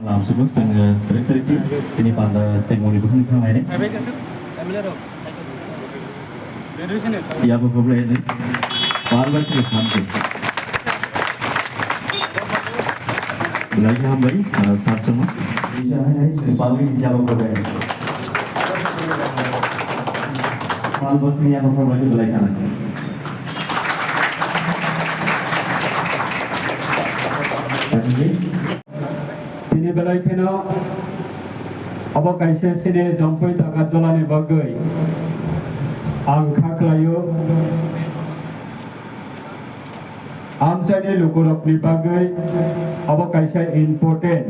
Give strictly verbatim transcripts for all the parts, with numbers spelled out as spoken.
Lamsugo, chwng, eh, trik trik trik, chini panda chengmani bukhung thanglaini. Yabo problem ni. Bar bar chini khamti. Belai khe hambai, eh, sir chwngno. Bisa hai hai, chini pabri ni yabo problem. Bar bar chini yabo problem ni belai sana. Kasih. Tini belai kheno obo kaisa chini Jompui Takarjolani bagwi ang kha khlaio. Amchaini lukurokni bagwi obo kaisa important,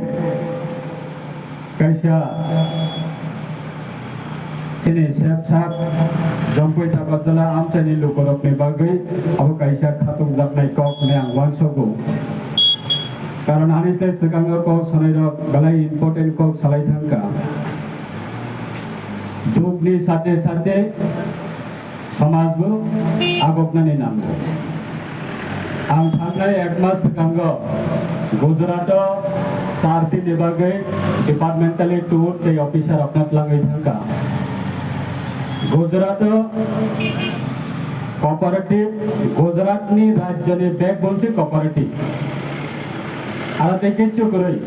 kaisa chini sep sap Jompui Takarjola amchaini lukurokni bagwi obo kaisa khatungjaknai kok hwnwi ang uansogo. Karon ani se swkango kok sanairok belai important kok salai thangkha. Jugni sate sate somajbo agoknani nango. Ang thangnai ek mas swkango Gujarato char din ni bagwi departmentally tour tei officer rokno twlangwi thangkha. Gujarato cooperative, Gujaratni rajyoni backbone se cooperative. Aro tei kichu kwrwi.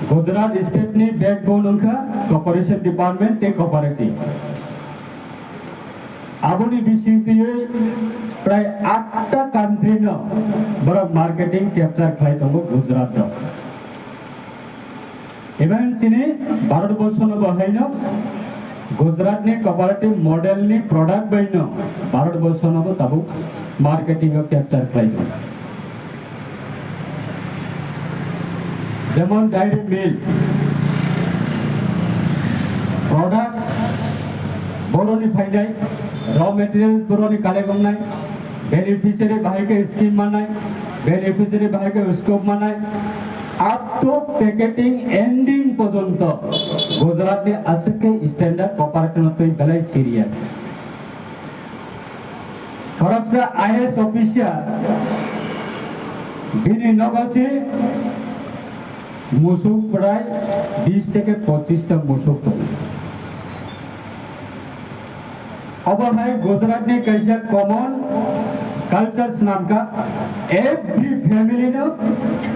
Gujarat state ni backbone wngkha cooperation department tei cooperative. Aboni bisingtwi prai atta country no borok marketing capture khlai tongo Gujarat rok. Even chini Bharat borso no bo haino Gujarat ni cooperative model ni product bai no Bharat borso no bo tabuk marketing o capture khlai tongo. Jemon dairy mill, product boroni phainai, raw material boroni collect wngnai, beneficiary bahai khe scheme manai, beneficiary bahai khe scope manai, up to packeting ending porjonto Gujarat ni aswk khe standard cooperative no twi belai serious. Khoroksa I A S officer bini nogo se musuk prai bis theke pochis ta musuk tongo. Obo hai Gujarat ni kaisa common culture swnamkha, every family no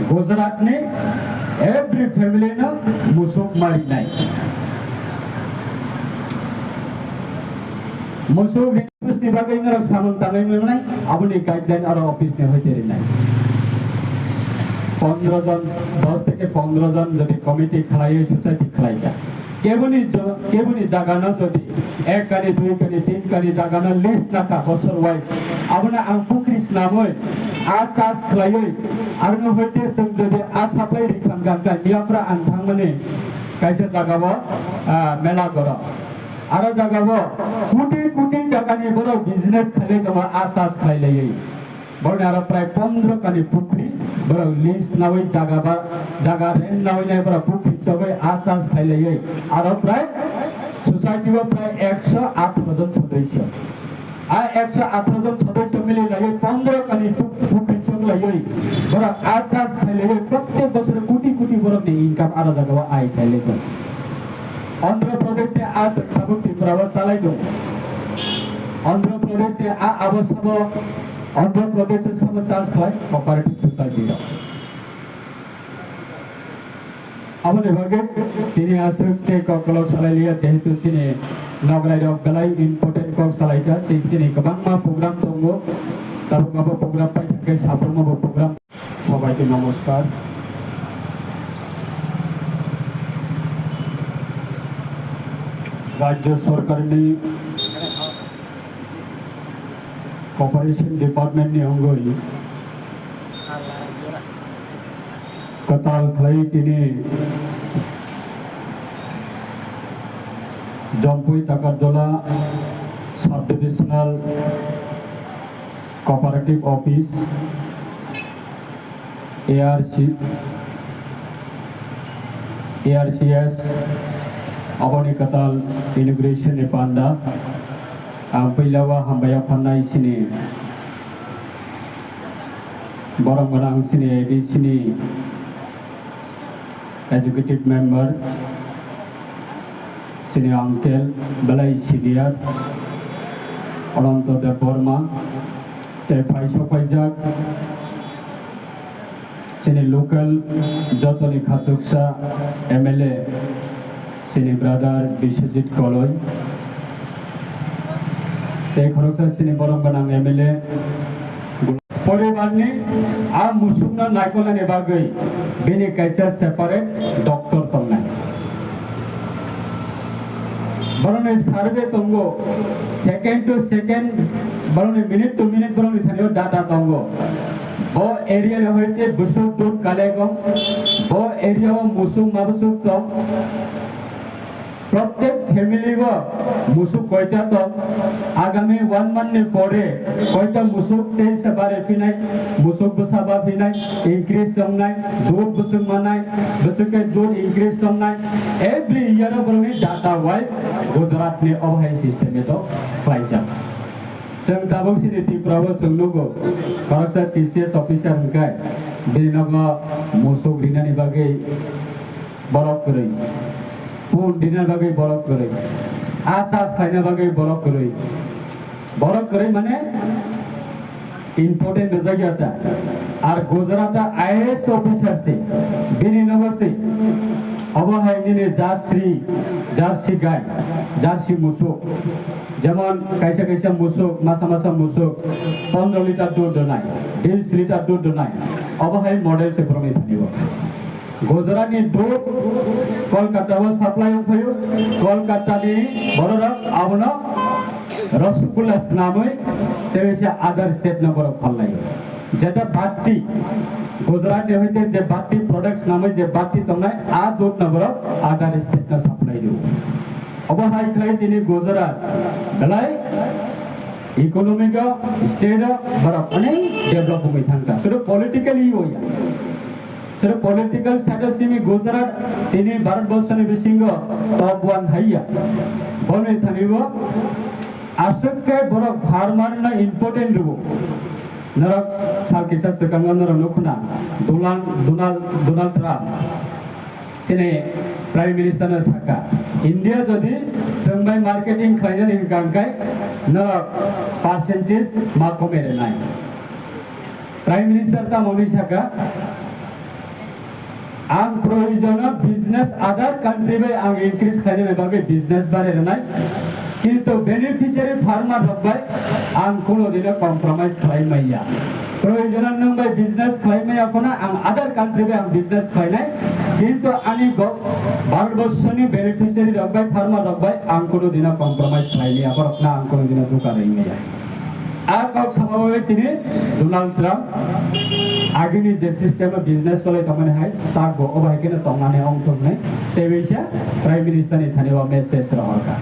Gujarat ni every family no musuk marinai. Musuk Office ni bagwi norok samung tangwi manai, aboni guideline aro office ni hoite rinai. Pondro jon, dos theke pondro jon jodi committee khlaiwi society khlaikha, keboni jo-, keboni jagano jodi ek kani, dui kani, tin kani jagano list nakha bosor wise, abono ang pukri swnamwi, a chas khlaiwi, aroni hoite chwng jodi a supply rikha hwnkha, miyapra ang thangmani kaisa jagao, ah, mela goro. Aro jagao koti koti takani borok business khlai tongo, a chas khlai laiwi. Borokni aro prai pondro kani pukri borok lease nawi jaga ba, jaga rent nawi nai borok pukri chogwi a chas khlai laiwi. Aro prai society o prai ekso atharo jon sodosyo. A ekso atharo jon sodosyo mili laiwi pondro kani chuk-, pukri chuk laiwi borok a chas khlai laiwi, prottek bosore koti koti borokni income aro jagao ai khlai lai tongo. Andhra Pradesh ni a tabuk Tripura o chalai tongo. Andhra Pradesh ni a abo sabo, Andhra Pradesh ni sabo charge khlai cooperative society rok. Aboni bagwi tini aswk tei kok kolok salai liya, jehetu chini nograi rok belai important kok salai kha, tei chini kwbangma program tongo, tabuk abo program pai thangkhe sabrumno bo program. সবাইকে নমস্কার। রাজ্য সরকারনি কোপারেশন ডিপার্টমেন্টনি wngwi kwtal khlai tini Jompui Takarjola Sub Divisional Cooperative Office, A R C, A R C S, aboni kwtal inauguration ni panda ang puila o hambai ya phannai chini borok gwnang chini A D C ni Executive member, chini uncle, belai senior, Ananto Debbarma, tei phaisok paijak, chini local jotoni khachuksa M L A, chini brother Biswajit Koloi, tei khoroksa chini borom gwnang M L A, poribarni a musukno naikolnani bagwi bini kaisa separate doctor tongnai. Borokni survey tongo, second to second, borokni minute to minute borokni thani-o data tongo. Bo area ni hoite bwswk dud kalaigo, bo area o musuk ma bwswk tong. Prottek family o musuk koita tong, agami one month ni pore koita musuk tei se bare phinai, musuk bwsa ba phinai, increase tongnai, dud bwswk manai, bwswk khe dud increase tongnai, every year o borokni data wise Gujarat ni obo hai system e to khlaijak. Chwng tabuk sini Tripura o chwng nugo, khoroksa T C S officer hwnkhe bini nogo musuk rinani bagwi borok kwrwi, phone rinani bagwi borok kwrwi, a charge khlaina bagwi borok kwrwi. Borok kwrwi mane important rwjak ya ta. Ar Gujarat a I A S officer se, bini nogo se, obo hai nini jersey, jersey gai, jersey musuk. Jemon kaisa kaisa musuk, masa masa musuk pondro litre dud donai, bish litre dud donai. Obo hai model se borokni thani o. Gujarat ni dud Kolkata o supply wng phaio. Kolkata ni bororok abono rasgulla swnamwi tei se other state no borok phallaio. Jeta batti, Gujarat ni hoite je batti product swnamwi je batti tongnai, a dud no borok other state no supply rio. Obo hai khlai tini Gujarat belai economic o, state o borok onek develop wngwi thangkha. Sudu politically o ya. Sero political status simi Gujarat tini Bharat borso ni bisingo top one hai ya. Boni thani bo aswk khe borok farmer no important rwo. Norok sal kisa swkango norok nukhuna Donald, Donald, Donald Trump chini Prime Minister no saka, India jodi chwng bai marketing khlainani hwnkha hwnkhe norok percentage ma komai rwnai. Prime Minister tamo hwnwi saka, ang proyojono business other country bai ang increase khlainani bagwi business bare rwnai, kintu beneficiary farmer rok bai ang kuno dino compromise khlai maya. Proyojono nwng bai business khlai maya phano ang other country bai ang business khlainai, kintu ani go-, Bharat borso ni beneficiary rok bai, farmer rok bai ang kuno dino compromise khlai maya, borok no ang kuno dino duka rwi maya. A kok sama bai tini Donald Trump agini je system o business cholai tongmani hai, tak bo obo hai kheno tongnani ongthoknai, tei bisa Prime Minister ni thani o message rohorkha.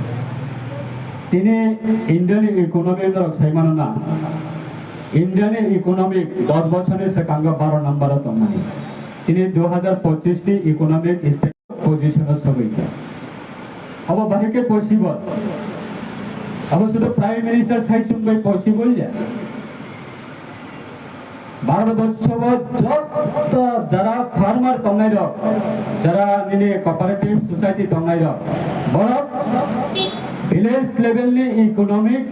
Tini India ni economy norok sai mano na, India ni economy dos bochor ni swkango baro number o tongmani. Tini dui hajar pochis ni economic state position o sogwi kha. Abo bahai khe possible? Abo sudu Prime Minister sai chwng bai possible ya? Bharat borso o joto jara farmer tongnai rok, jara nini cooperative society tongnai rok, borok village level ni economic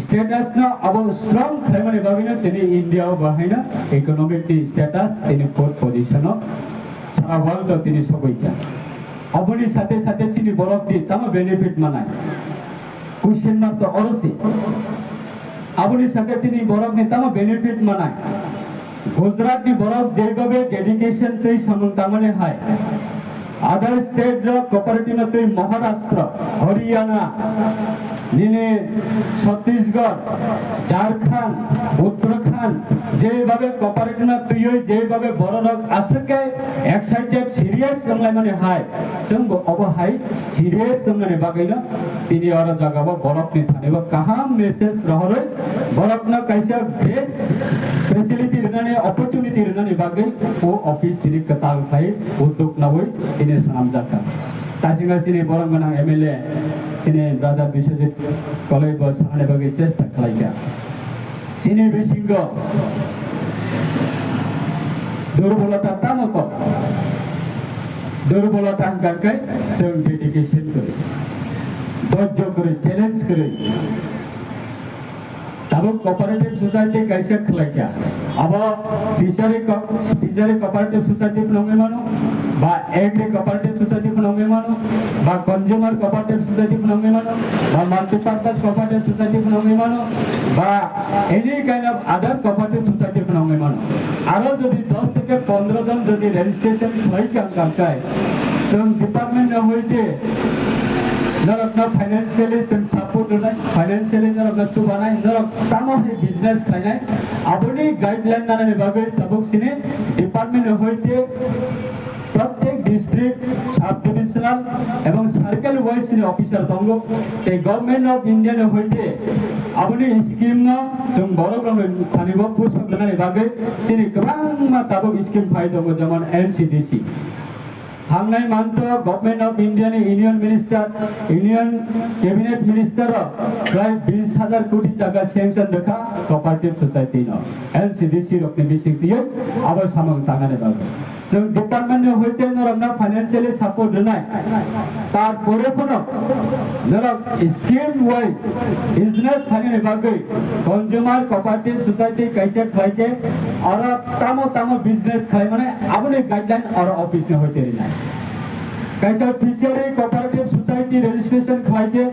status no abo strong khlaimani bagwi no tini India o bahai no economic ni status tini fourth position o sara world o tini sogwi kha. Aboni sate sate chini borok di tamo benefit manai? Question mark to oro se. Aboni sate chini borok ni tamo benefit manai? Gujarat ni borok jeibabe dedication twi samung tangmani hai, other state rok cooperative no twi Maharashtra, Haryana, nini Chhattisgarh, Jharkhand, Uttarakhand, jeibabe cooperative no twiwi jeibabe bororok aswk khe excited, serious wnglaimani hai, chwngbo obo hai serious wngnani bagwino tini oro jagao borokni thanibo kaham message rohorwi borokno kaisa great facility rwnani, opportunity rwnani bagwi o office tini kwtal khai uddog nawi tini swnamjak kha. Tasinga chini borom gwnang M L A chini brother Biswajit Koloi bo sanani bagwi chesta khlaikha. Chini bisingo durbolota tamo kok? Durbolota hwnkha khe chwng dedication kwrwi, dhorjo kwrwi, challenge kwrwi. Tabuk cooperative society kaisa khlaikha. Abo fishery co-, fishery cooperative society phano wngwi mano, ba agri cooperative society phano wngwi mano, ba consumer cooperative society phano wngwi mano, ba multipurpose cooperative society phano wngwi mano, ba any kind of other cooperative society phano wngwi mano. Aro jodi dos theke pondro jon jodi registration khlai kha, wngkha khe, chwng department no hoite norokno financially chwng support rwnai, financially norokno chubanai, norok tamo hai business khlainai, aboni guideline nanani bagwi tabuk chini department no hoite Prottek district, sub-divisional ebong circle wise ni officer tongo, tei Government of India ni hoite aboni scheme no chwng borok rok ni thani bo push khlai nani bagwi chini kwbangma tabuk scheme phai tongo, jemon N C D C. Thangnai month o Government of India ni Union Minister, Union Cabinet Minister rok prai bis hajar koti taka sanction rwkha cooperative society no, N C D C rok ni bising twiwi abo samung tangnani bagwi. Chwng department ni hoite norokno financially support rwnai. Tar pore phano norok scheme wise business khlainani bagwi consumer cooperative society kaisa khlai khe oro tamo tamo business khlai mane aboni guideline oro office ni hoite rwnai. Kaisa fishery cooperative society registration khlai khe